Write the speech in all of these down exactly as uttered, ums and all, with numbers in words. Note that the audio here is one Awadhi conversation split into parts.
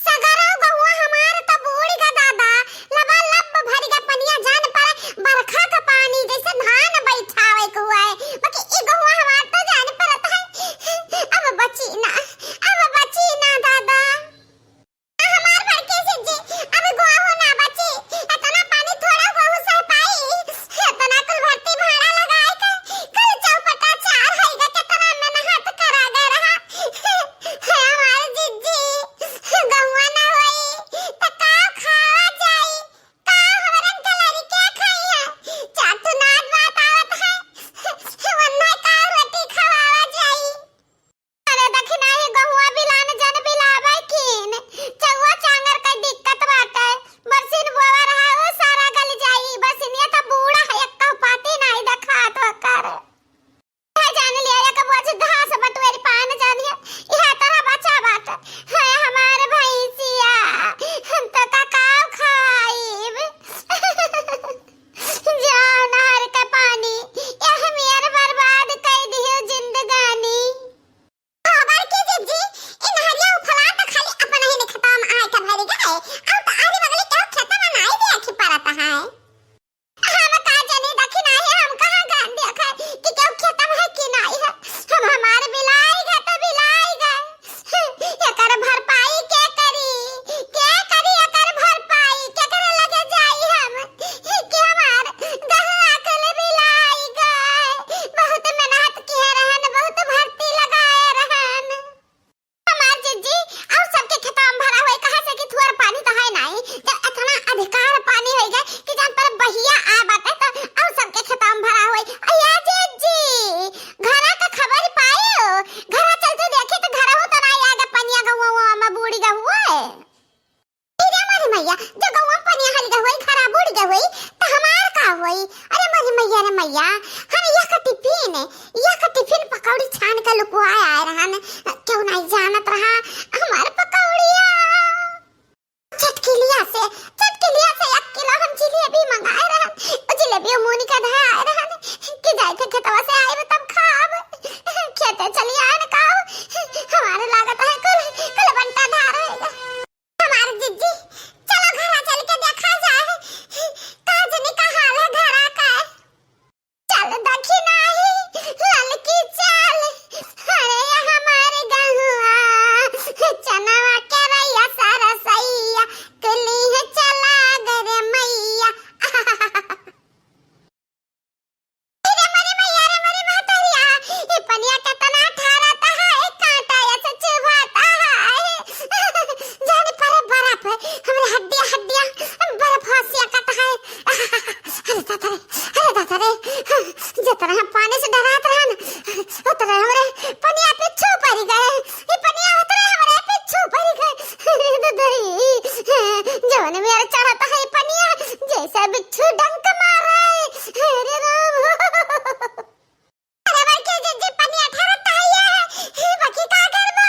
सगरो गहुआ हमार त बूड़ गा दादा, लबालब भरि गा पनिया, जान परे बरखा क पानी जइसे धान बइठावइ क हुआ है, बाकी ई गहुआ हमार त जान परत है, अब बची ना, अब बची ना दादा। हमार बड़की जिज्जी, अब गोहू ना बची, एतना पानी थोड़ा गोहू सह पाई, एतना कुल भर्ती भाड़ा लगाए के, कल चौपटा चार होइगा, केतना मेहनत करा गए रहा। हे हमार जिज्जी, गहुआ ना होई, त का खावा जाई? का हमरन के लड़के खाई है? चार ठो नात बात आवत है, वन्ना का रोटी खवावा जाई? अरे दखिना, ये गहुआ बिलान जन बिलावे कीन, चौआ चांगर का दिक्कत बाटे, बरसीन बोवा रहा, वो सारा गल जाई, बरसीनिया त बूढ़ा है, एक कहू पाती नाही देखात ओकर। है जान लिया, एक बोझ घास बटुएरी पान जानिए, इहा तरह बचा बाटे। है हमार भैंसिया, हम तो का काव खाइब? जाओ नहर के पानी, यह मेर बर्बाद कई दियो जिंदगानी। खबर के जिज्जी, इ नहरिया उफला त खाली अपन ही ने खेतवा में आए के भरी गए, अब त आरी बगली के खेतवा में नाई देखे परत है। हम का जनी दखिना है, हम कहाँ गान देखा कि केहू खेतवा है कि नाई है। हम हमार बिलाई गए त बिलाई गए। एकर भरपाई के करी? के करी एकर भरपाई? केकरे लगे जाई हम कि हमार गहुआ कुल बिलाई गए? बहुत मेहनत किए रहन, बहुत भर्ती लगाए रहन। हमार जिज्जी, और सबके खेतवा में भरा होई, कहाँ से कि थुअर पानी त है नाई, जब एतना अधिकार पानी होई गए कि जान पर बहिया आ बाटे त और सबके खेतवा में भरा होई। अया जिज्जी, घरा का खबर पायो? घरा चलते देखी त घरहू त नाई आगे पनिया गहुआ में बूड़ी गहुआ है। अरे मोरी मैया, जो गहुआ में पनिया हल गए होई, घरा बूड़ी गए होई, त हमार का होई? अरे मोरी मैया रे मैया, हम यह का टिफिन, यह का टिफिन पकौड़ी छान के लुकवाए आए रहन, केहू नाई जानत रहा हमार पकौड़िया। चटकिलिया से, चटकिलिया से एक किलो हम जिलेबी मंगाए रहन, वो जिलेबी मोनी का धया आए रहन कि जाए के खेतवा से आए तब खाब। खेते चली आए न खाब, हमारे लागत है कुल, कुल बंटा धार होएगा। हमार जिज्जी, चलो घरा चल के देखा जाए, का जनी का हाल है घरा का। चल दखिना ही, ललकी चल, अरे हमार गहुआ, चनवा के रैया सरसैया, कुली है चला गरे मैया। अरे मरे मैया रे मरे महतरिया, ई पनिया केतना ठारत है, कांटा ऐसे चुभात है। जाने परे बर्फ, हमरे हड्डिया हड्डिया बर्फ हसिया कत है। अरे दादा रे, अरे दादा रे, जतना हम पानी से डरात रहन, उतरे हमरे पनिया पिच्छू परि गए। ई पनिया उतरे हमरे पिच्छू परि गए। अरे दादा रे, जवन मेरे चढ़त है ई पनिया, जैसे बिच्छू डंक मारे। अरे राम। अरे बड़की जिज्जी, पनिया ठारत है ये, बाकी का करबो?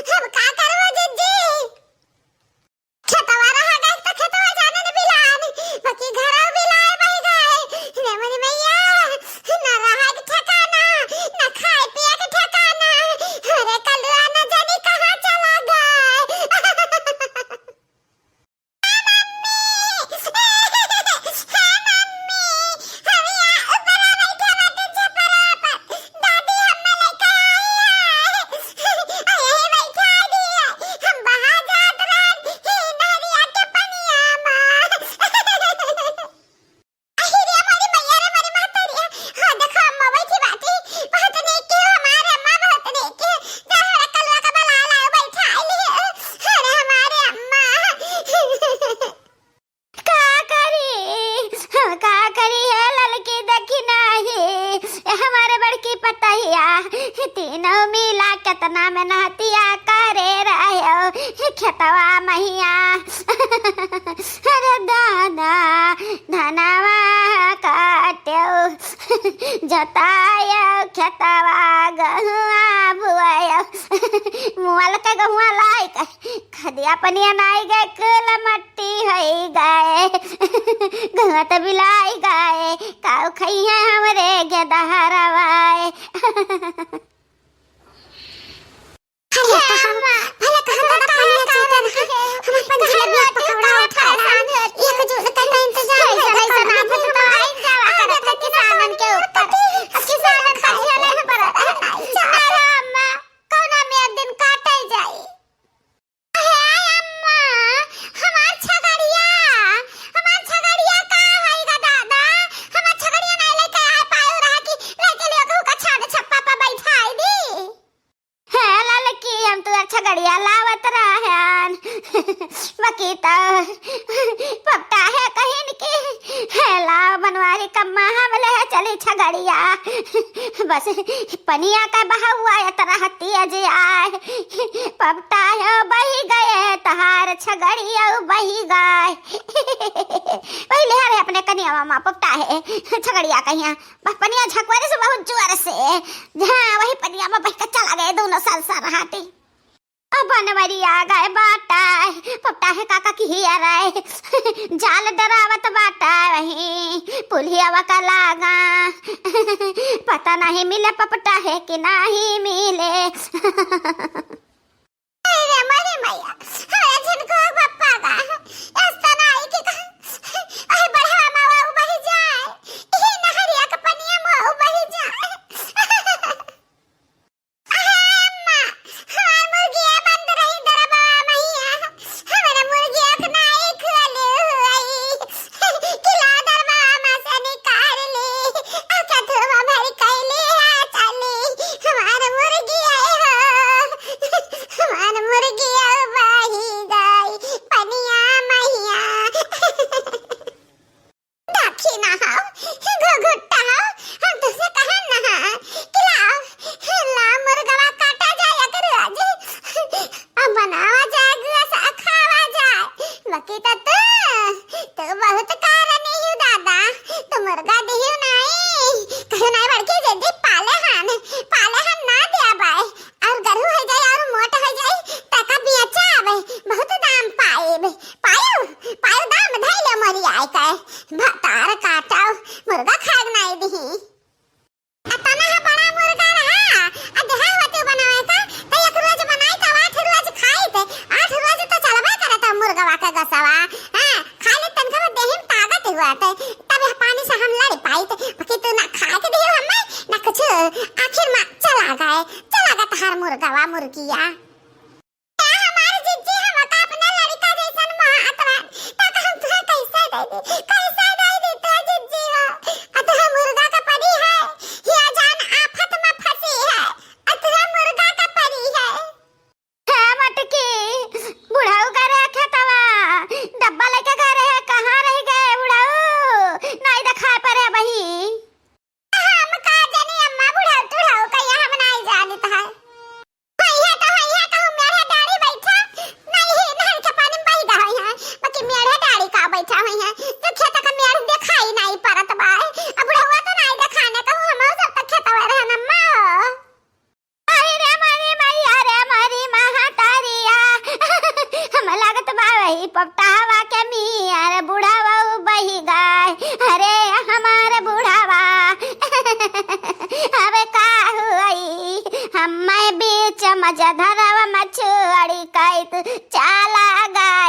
हम का करबो जिज्जी? खेतवा रहा गए त खेतवा जाने न बिलान, बाकी घरा बिलाए बहि गए। रे मोरी मैया, न रहा के ठिकाना, न खाए पिए के ठिकाना। अरे कलुआ न जानी कहाँ चला गए। हाँ मम्मी, हाँ मम्मी, हम यहाँ ऊपर बैठे बाटे छपरा पर। दादी हम्मे लेके आई है। आ यही बैठा दी है। हम बाहर जात रहन, ही नहरिया के पनिया में। अरे रे मोरी मैया रे मोरी महतरिया। हाँ देखो अम्मा बैठी बाटी। बहुत नेक के हमारे अम्मा, बहुत नेक के। जा हमारे कलुआ का बला लाओ, बैठा ली। अरे हमारे अम्मा। का करी, का करी है ललकी दखिना ही, ए हमारे बड़की पतहिया, तीनों मिला केतना मेहनतिया करे रहे हो, खेतवा महिया। अरे दादा, धनवा काट्यो, जतायो खेतवा गहुआ बुआयो, मुअल के गहुआ लाइक खदिया पनिया नाई गए, कुल मट्टी होई गए। गहुआ त बिलाई गए, काऊ खइहे हमरे गेदहरवाए। अरे कहाँ, भला कहाँ दादा पनिया चूतन है? छगड़िया लावत रहन। बकी त पपटा है कहिन कि, "हे लाव बनवारी कम्मा, हम ले चली छगड़िया।" बस पनिया का बहाव आयत रहती है जे आए, "पपटा है बही गए तहार छगड़िया बही गए।" वही ले हवे अपने कनियावा मा पपटा है छगड़िया कहिया, बस पनिया झकवरे से बहुत जोर से, हाँ, वही पनिया मा बहि के चला गए दोनों सर सर हाटी। अब बनवरिया गए बाटा, पपटा है काका की हिया रहे, जाल डरावत बाटा वही पुलियावा का लागा। पता नहीं मिले पपटा है कि नहीं मिले। अरे रे मोरी मैया, हमरा झिनको पप्पा का, ऐसा नहीं कि कहा, अरे बढ़वा मावा उबही जाए, ये नहरिया का पनिया मावा उबही जाए। अरे अम्मा, हमार मुर्गिया बंद रही दरबा मैया, हमरा मुर्गिया के नाई खुआले हुई, किला दरबा में से निकाल ले, आ कथुआ भर कैले आ चली, हमार मुर्गिया हो, हमार मुर्गिया बही गई पनिया मैया। दाखी ना हो, घुघुट्टा हो, हम तुझसे कहन ना है कि लाओ, लाओ मुर्गवा काटा जाए अगर आज। अब बनावा जाए, गुआ सा खावा जाए। बाकी तो तू, तू बहुत कारण ही दादा, तू मुर्गा दियो नहीं, कहो नहीं बड़की जल्दी पाले हन, पाले हन ना दिया बाय। और गरू हो जाए और मोट हो जाए, तका बेचा आवे, बहुत दाम पाएब। पायो, पायो दाम धइले मरी आए के, भतार काटो, मुर्गा खाए नाई दिही। अतना हा बड़ा मुर्गा रहा, आ देहा होते बनावे का, तो एक रोज बनाई तो आठ रोज खाई थे, आठ रोज तो चलबे करे तो मुर्गवा के गसवा, हाँ, खा ले तनका में देही में ताकत हुआ थे, तब यह पानी से हम लड़ पाई थे, बाकी तू ना खा के दियो हमें, ना कुछ, आखिर में चला गए, चला गए तहार मुर्गवा मुर्गिया। ए हमार जिज्जी, हम का अपना लड़का जैसन मोहात बा, त हम तुहे कैसे दे दी, कैसे दे दी तो जिज्जी हो? आ तुहे मुर्गा का परी है, या जान आफत में फंसी है, आ तुहे मुर्गा का परी है। हे मटकी, बुढ़ऊ का रे खेतवा, डब्बा लेके गए रहे, कहाँ रह गए बुढ़ऊ? नहीं दिखाई पड़े बही। हम का जानी अम्मा, बुढ़ऊ टुढ़ऊ कहिया हम नाई जानित है। हइया तो हइया कहूँ मेढ़े डाड़ी बैठा, नहीं है, नहर के पानी में बही गए हैं, बाकी मेढ़े डाड़ी का बैठा हुई है, तो खेत का मेढ़ दिखाई नहीं पड़त बा। अब बुढ़वा तो नाई दिखाने कहूँ, हम सब तो खेतवा रहन अम्मा हो। अरे रे मारी मैया रे मारी महतारिया, हम लागत बा वही पपटावा के मियार बुढ़ावा बही गए। अरे हमार बुढ़ावा, अब का हुई, हम बीच मजधरवा मछुआरी कैत चला गए।